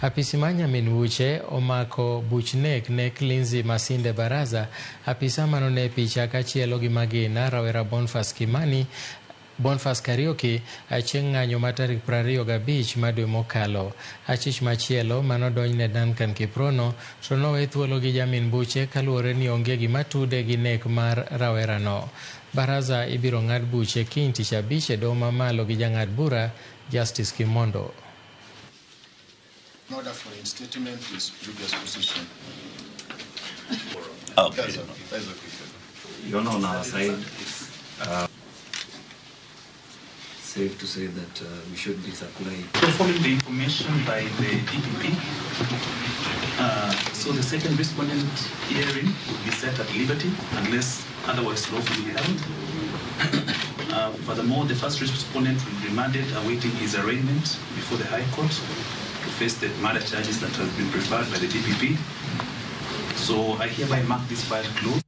Apisi ma nyamin buche omako buch nek ne Klinzy Masinde Baraza. Apisa manone picha kachielo gi magina rawera Bonfas Kimani Bonfas Kariuki chieng' ng'anyo ma tarik 25 ma dwe mokalo. Achich machielo manodonjne Duncan Kiprono to nowe thuolo gi jamin buche kaluwore ni onge gima tude gi nek mar rawerano. Baraza ibiro ng'ad buche kiny tich abich e doho mamalo gi jang'ad bura Justice Kimondo. In order for reinstatement to his previous position. Okay. That's okay. That's okay. Your Honor, on our side, safe to say that we should be supplying. So following the information by the DPP, so the second respondent hearing would be set at liberty unless otherwise lawfully held. Furthermore, the first respondent will be remanded awaiting his arraignment before the High Court to face the murder charges that have been preferred by the DPP. So I hereby mark this file closed.